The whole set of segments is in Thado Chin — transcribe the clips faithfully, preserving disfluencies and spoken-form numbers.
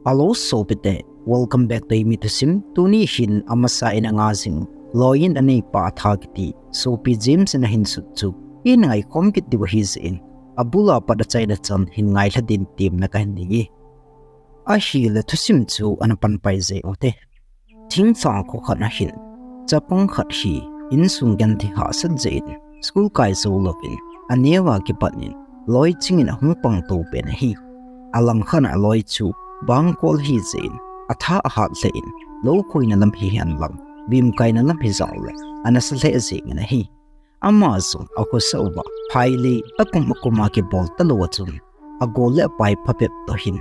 Hello sopite, welcome back to Eimi Thusim. Tuni hin amasa in anga jing, Loi in aneipa atha kiti, sopi James in ahin sut chu, in ngaikhom kit diu ahi jeh in, abula pat achaina chan hin ngailha din temna kahin nei e. Ahile thusim chu ana panpai jeng ute. Thingphang kho khat ahin, chapang khat hi insung genthei hahsat jeh in, school kai jou louvin, aneo a kipat in, Loi Ching in ahung pang to pen ahi. Alangkhat a Loi chu bangkol ahi jeh in, atha ahat lheh in, lou khoina lam hihen lang, vim kaina lam hijongle, ana sa lheh jeng in ahi. Ama jong akhosah uva, phailei akum akum a kibol talou a chun, agol le apai phabep toh hin,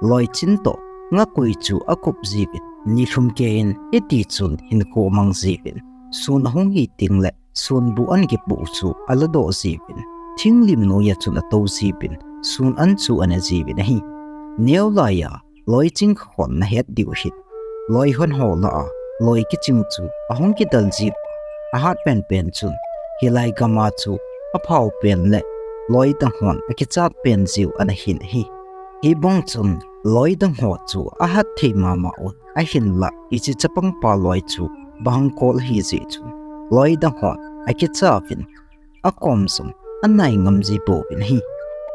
Loi Ching toh ngakoi chu akup jiuvin, nilhum keiyin hiti chun hinkho amang jiuvin, sun ahung hi tengle sunbu an kipoh chu aladoh jiuvin, thinglim noiya chun atou jiuvin, sun an chu ane jiuvin ahi. Neo laiya Loi Ching kha hon nahet diu ahin, loi hon ho lah a loi kiching chu ahung kidal jiuva, ahat penpen chun, hilai gam a chu aphao pen le loi dang hon akichat pen jiu ana hin ahi. Hibang chun loi dang ho chu ahat thei mama un, ahinlah hiche chapangpa loi chu bangkol ahi jeh chun, loi dang hon akichauvin, akom jong anai ngam ji pouvin ahi.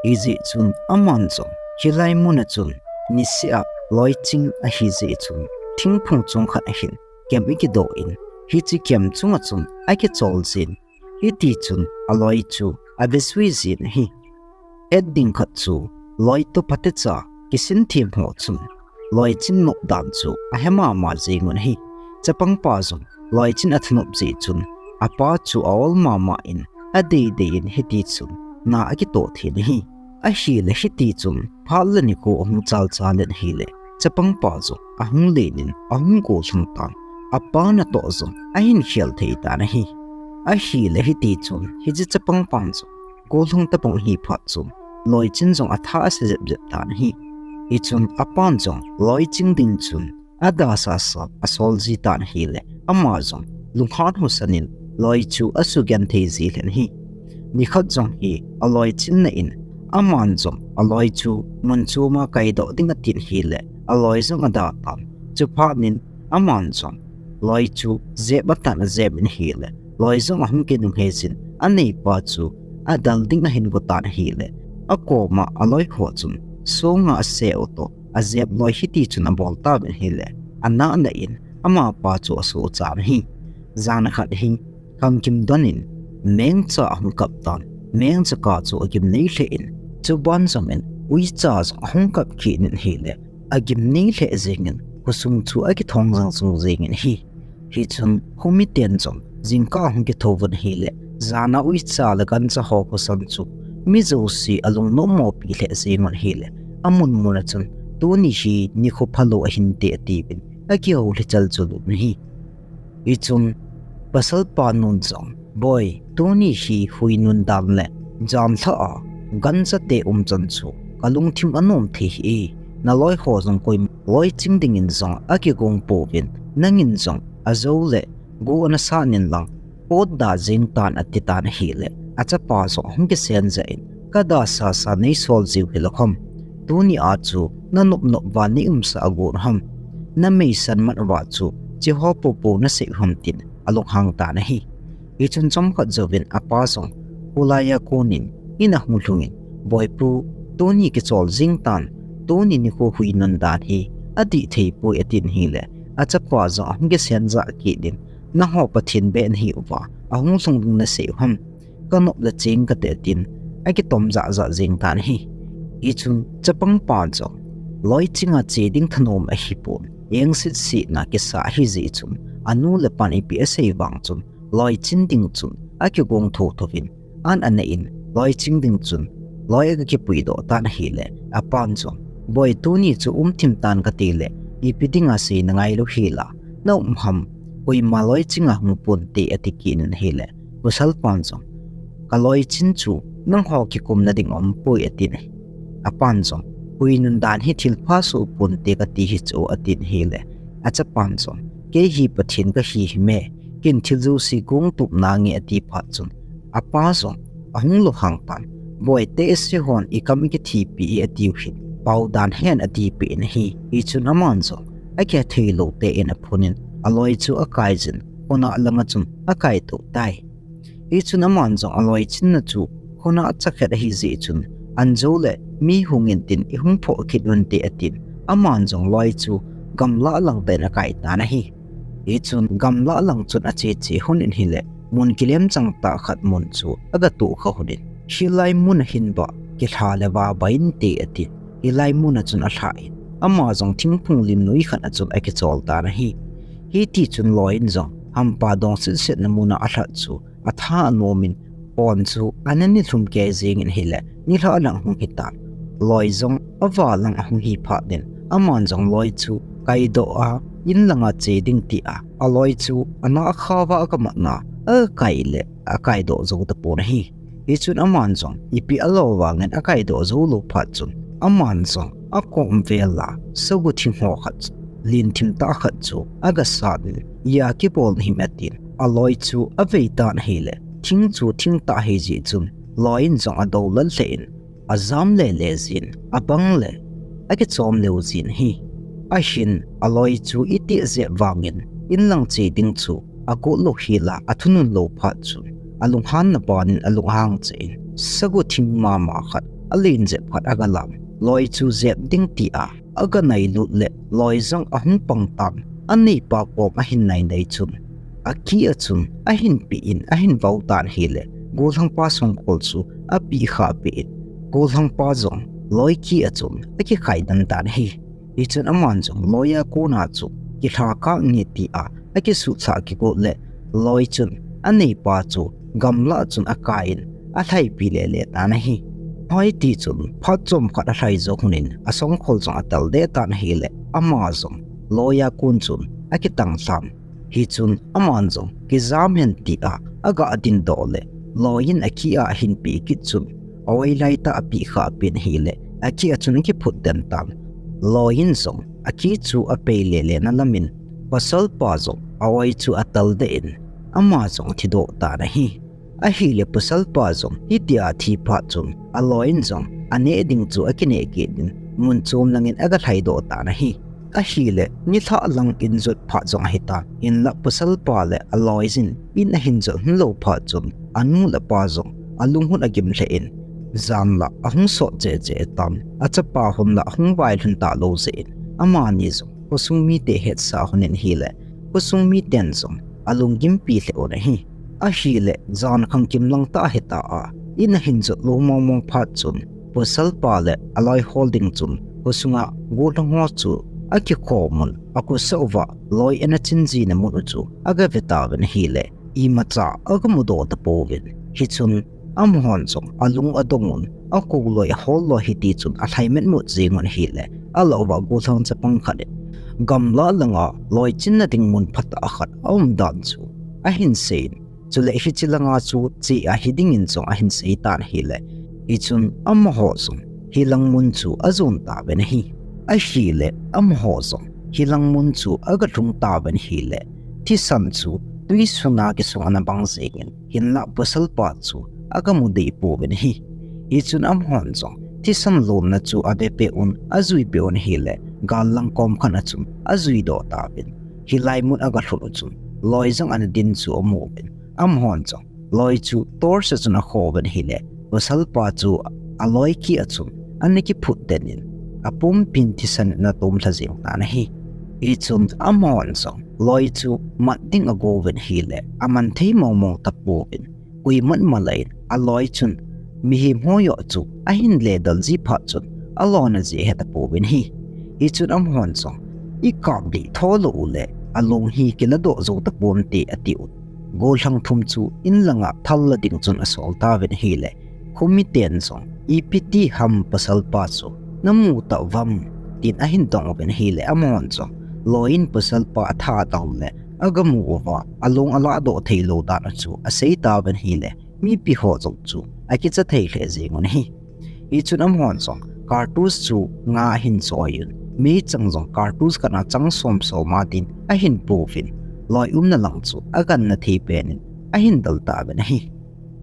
Hijeh chun aman jong hilai mun a chun, niseh a Loi Ching ahi jeh chun, thingphung chungkhat ahin camp akidoh in, hiche camp chunga chun akichol jin, hiti chun aloi chu avesui jin ahi. Het ding khat chu, loi toh phatecha kisin them ho chun, Loi Ching nop dan chu ahe mama jeng un ahi. Chapangpa jong Loi Ching athanop jeh chun, apa chu aol mama in, adeidei in hiti chun na akitoh thei in ahi. Ahile hiti chun phat le nikho ahung chalchal in ahile, chapangpa jong ahung len in ahung gollhung tan, apa natoh jong ahin khel thei tan ahi. Ahile hiti chun hiche chapangpan jong gollhung tapon ahi phat chun, Loi Ching jong atha asa jep jep tan ahi. Hichun apan jong Loi Ching ding chun adasasa asol ji tan ahile, ama jong lunghan husan in loi chu asugenthei ji lheh in ahi. Nikhat jong hi aloi Ching na in, aman jong aloi chu mun choma kaidoh ding atin ahile, aloi jong ada tan. Chuphat in aman jong loi chu jep atan ajep in ahile, loi jong ahung kinunghei jin, aneipa chu adal ding ahin go tan ahile, akoma aloi ho chun songa aseh u toh ajep loi hiti chun abol tauvin ahile, anahna in amapa chu asohchan ahi. Jan khat hi khangkim don in mengcha ahung kap tan, mengcha kah chu agimnei lheh in, chuban jom in uicha jong ahung kap kit in ahile, agimnei lheh jeng in khosung chu akithong jang jang jeng in ahi. Hichun khomiten jong jingkah ahung kithouvin ahile, jana uicha le gancha ho khosan chu mi jouse alung nommopi lheh jeng un ahile, amun mun a chun, tuni hi nikho phalou ahinte atiuvin, akihou lhechal chul un ahi. Hichun pasalpa nun jong, Boi, tuni hi hui nun dan le janlhah a ganchate umchan chu kalungthim anom thei hih e, naloi ho jong koima Loi Ching dingin jong akigong pouvin, nangin jong ajou le go ana sat in lang, potda jeng tan ati tan ahile, achapa jong ahung kisen jeh in, kadasasa neisol jiu hilou ham? Tuni a chu nanop nop uva neiumsah agot ham? Nameisan mat uva chu cheho popo nasei u ham? Tin alunghang tan ahi. Hichun chomkhat jouvin apa jong kholaiya konin in ahung lhungin, Boipu, tuni kichol jeng tan, tuni nikho hui nun dan hi adih theipoi atin ahile, achapa jong ahung kisen jah kit in, nangho Pathen beh nahiuva ahung lhung ding nasei u ham? Kanop le cheng kate tin akitom jah jah jeng tan ahi. Hichun chapangpa jong Loi Ching a che ding thanom ahipon, engsetsetna kisa ahijeh chun, anu le apan ipi asei vang chun, Loi Ching ding chun akigong thotho in, an ana in, Loi Ching ding chun loi aga kipuidoh tan ahile, apan jong, Boi, tuni chu umthim tan katile, ipi dinga seina ngailou hila naum ham? Koima Loi Ching ahung ponte ati kit in ahile, pasalpan jong, Kaloi Ching chu nangho kikumna ding aumpoi atin ahi. Apan jong, hui nun dan hi thilpha soh ponte kati hichu atin ahile, achapan jong, Kei hi Pathen kahi hime, ken thil jouse gong tup nange ati phat chun, apa jong ahung lunghang tan, Boi, tehse hon ikam ikithipi e atiu hin, pao dan hen atipeh in ahi. Hichun aman jong akihe thei lou tah in aphun in aloi chu akai jin, khonung langa chun akai tou tai. Hichun aman jong aloi chinna chu khonung chakhat ahi jeh chun, an jou le mi hung in tin, ihung phoh kit un te atin, aman jong loi chu gamlah lang tah in akai tan ahi. Hichun gamlah lang chun ache che hon in ahile, mun kilemchang tah khat mun chu aga toh kha hon in, hilai mun a hin ba kilha le va ba in te atin, hilai mun a chun alhah in, ama jong thingphung lim noi khat a chun akichol tan ahi. Hiti chun loi in jong hampa dong setsetna mun a alhat chu atha anom in, pon chu ana nilhum kei jeng in ahile, nilhah lang hung hi tan. Loi jong ava lang ahung hi phat in, aman jong loi chu kaidoh a, in langa che ding ti a, aloi chu ana kha va aga mat na, akai le akaidoh jou tapon ahi. Hichun aman jong ipi alo vangin akaidoh jou lou phat chun, aman jong akom vel a sagu thing ho khat chu, lin thim tah khat chu aga sat in, ia kibol na him atin, aloi chu avei tan ahile, thing chu thing tah ahi jeh chun, loi in jong adou lal lheh in, ajam lele jin, abang le akichom leu jin ahi. Ahin aloi chu itih jeh vangin, in lang che ding chu agot lou hel a, athunun lou phat chun, alunghanna ban in alunghang cheh in, sagu thing mama khat alen jep khat aga lam, loi chu jep ding ti a aga nailut le, loi jong ahung pang tan, aneipa kom ahin nai nai chun, akeh a chun ahin peh in ahin vau tan ahile, gollhangpa songkhol chu apeh kha peh in, gollhangpa jong loi keh a chun akikhai den tan ahi. Hichun aman jong loi a kon a chu kilha kah nge ti a akisutlhah kigot le, loi chun aneipa chu gamlah chun akai in alhaipi lele tan ahi. Hiti chun phat chomkhat alhai jou hon in, asongkhol jong atel deh tan ahile, ama jong loi a kon chun akitang lhan. Hichun aman jong kijam hen ti a aga dingdoh le, loi in akeh a ahin peh kit chun, aoi lai tah apeh kha peh in ahile, akeh a chun akiphut den tan. Loi in jong akeh chu apei lele na lam in, pasalpa jong aoi chu atel deh in, ama jong athidoh tan ahi. Ahile pasalpa jong hitia athi phat chun, aloi in jong aneh ding chu akineh kit in, mun chom lang in aga lhaidoh tan ahi. Ahile nilhah lang in jot phat jong ahitan, hinlah pasalpa le aloi in in ahin jot hon lou phat chun, anu le apa jong alung hon agim lheh in, jan la ahung sot cheh cheh tan, achapa hon la ahung vailhun talou jeh in, amani jong khosung mite hetsah hon in ahile, khosung miten jong alunggimpi lheh un ahi. Ahile jan khangkim lang tah ahita a, in ahin jot lou mong mong phat chun, pasalpa le aloi hol ding chun khosunga gollhang ho chu akikhom un, akhutsah uva loi ana chin jina mun u chu aga ve tauvin ahile, imacha aga mudoh tapouvin. Hichun amahon jong alung adong un, akou loi ahol loi hiti chun alhai metmut jeng un ahile, alah uva gollhang chapang khat in, gamlah langa loi chinna ding mun phatah khat aum dan chu ahin sei in, chule hiche langa chu che ahi dingin jong ahin sei tan ahile, hichun amaho jong hilang mun chu ajon tauvin ahi. Ahile amaho jong hilang mun chu aga lhung tauvin ahile, thisan chu twisuna kisung ana bang jeng in, hinlah pasalpa chu aga mu deh pouvin ahi. Hichun amahon jong thisan lonna chu ave peh un, ajui peh un ahile, gal lang kom khat a chun ajui doh tauvin, hilai mun aga lhun u chun loi jong ana din chu amuvin, amahon jong loi chu torch a chun akhouvin ahile, pasalpa chu aloi keh a chun ana kiphut den in, apumpin thisan in ana tom lha jeng tan ahi. Hichun amahon jong loi chu mat ding agouvin ahile, aman thei mong mong tapouvin, koi mat malai in aloi chun mihem ho joh chu ahin ledal ji phat chun, alona jeh ahe tapouvin ahi. Hichun amahon jong, ikap dih tho lou u le along hi kiladoh jou tapon te, atiuvin, gollhang thum chu in langa thal la ding chun asol tauvin ahile, khomiten jong, ipi ti ham pasalpa chu namu tauvam, tin ahin dong uvin ahile, amahon jong loi in pasalpa atha tah le aga mu uva, along aladoh thei lou dan u chu asei tauvin ahile, mipi ho jong chu akicha thei lheh jeng un ahi. Hichun amahon jong cartridge chu nga ahin choi un, meichang jong cartridge khat a chang som som a din ahin pouvin, loi umna lang chu aganna thei pen in ahin del tauvin ahi.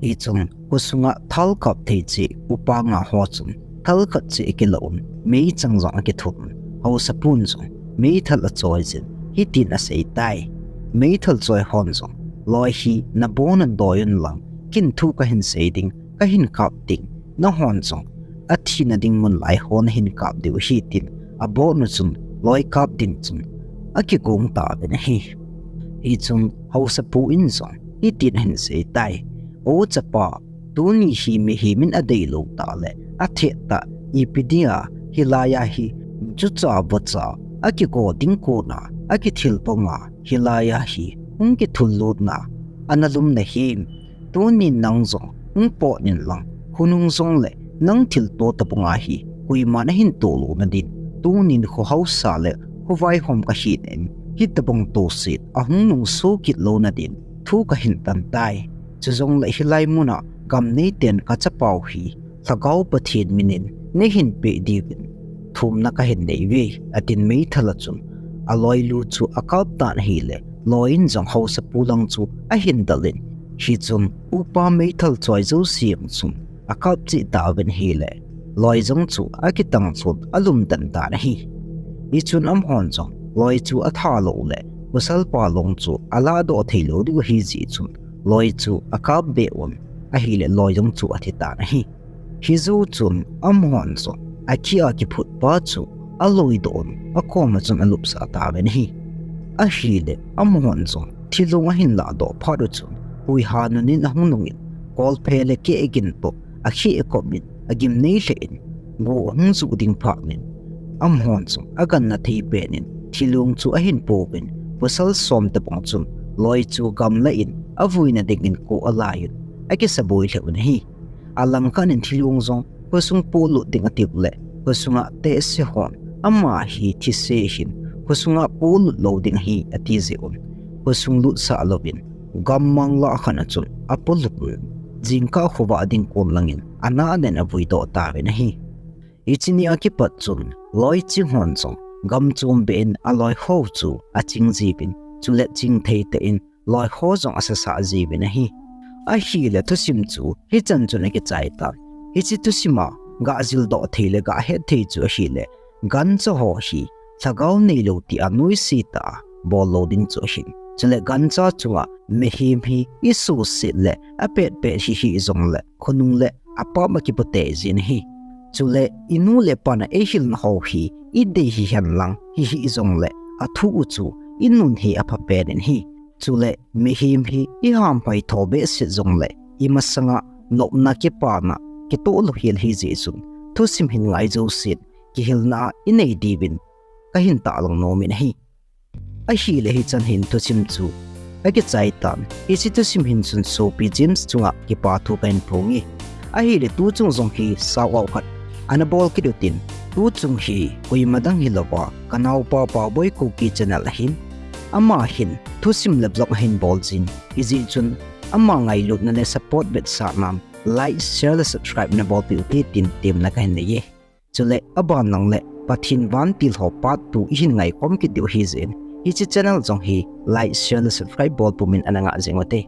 Hichun khosunga thal kap thei cheh upa nga ho chun thal khat cheh akila un, meichang jong akithum. Haosapun jong meithal achoiyin hitin aseitai, meithal choi hon jong, loi hi nabon un doi unlang, kin thu kahin sei ding, kahin kap ding, nahon jong athina ding mun lai ho nahin kap diu ahi tin, abonu chun loi kap ding chun akigong tauvin ahi. Hichun haosapu in jong hitin ahin seitai, O chapa, tuni hi mihem in adeilou tah le atheh tah, ipi dia hilai a hi chucha vacha akigo ding kona akithil ponga hilai a hi hung kithul lutna ana lum nahim? Tunin nang jong hung pot inlang, khonung jongle nang thilto tobanga hi koiman ahin tolou nadin, tunin kho haosa le kho vaihom kahin, hitobang toset ahung nungso kit lou nadin thu kahin tantai. Chujongle hilai muna gam neiten kachapau hi Lhagao Pathen minin neihin peh diuvin thumna kahin neiuve, atin meithal a chun aloilu chu akap tan ahile, loi in jong haosapu lang chu ahin delin, hichun upa meithal choi jouse jong chun akap cheh tauvin ahile, loi jong chu akitang chun alum den tan ahi. Hichun amahon jong loi chu atha loule, pasalpa long chu alahdoh theilou diu ahijeh chun loi chu akap beh un ahile, loi jong chu athi tan ahi. Hijou chun amahon jong akhia kiphutpa chu aloidoh un akoma chun alupsah tauvin ahi. Ahile amahon jong thilong ahin lahdoh phat u chun, huiha nunin ahung nungin, kolphe le keh gin toh akheh kop in, agimnei lheh in, go ahung juh ding phat in, amahon jong aganna thei pen in thilong chu ahin pouvin, pasal som tobang chun loi chu gamla in avuina dingin ko alaiyun, akisaboi lheh un ahi. Alamkhat in thilong jong khosung polut ding atiule, khosunga tehse hon, ama hi thise ahin, khosunga polut lou ding ahi ati jeh un, khosung lutsah louvin, gammang lah khat a chun apolut un, jingkah khovah ding kon langin ana anen avuidoh tauvin ahi. Hiche ni a kipat chun loi ching hon jong gam chombeh in aloi ho chu aching jiuvin, chule chingthei tah in loi ho jong asasah jiuvin ahi. Ahile thusim chu hichan chun akichai tan. Hiche thusim a gah jildoh thei le gah het thei chu ahile, gancha ho hi lhagao neilou tia noise tah a bol lou ding chu ahin, chule gancha chunga mihem hi isuhset le apetpet hi hijongle khonung le apam akipote jin ahi. Chule inu le ipan a eihilna ho hi idei hihen lang hi hijongle athu u chu inun hi aphapen in ahi. Chule mihem hi ihamphoi tho behseh jongle imasanga nopna kipana kitoh louhel ahijeh chun thusim hin ngai jousen kihilna a inei diuvin kahin tahlang nomin ahi. Ahile hichan hin thusim chu akichai tan. Hiche thusim hin chun sopi James chunga kipa thu kahin phonge. Ahile tuchung jong hi shout out khat ana bol kit utin, tuchung hi koima dang hilouva kanaopa Paoboi Kuki channel ahin, ama hin thusim le vlog ahin bol jin, hijeh chun ama ngailutna le support vetsahnan like, share le subscribe nabolpeh ute tin temna kahin neiye. Chule aban langle Pathen vantil ho part two ihin ngaikhom kit diu ahijeh in, hiche channel jong hi like, share le subscribe bol pumin ana ngah jeng ute.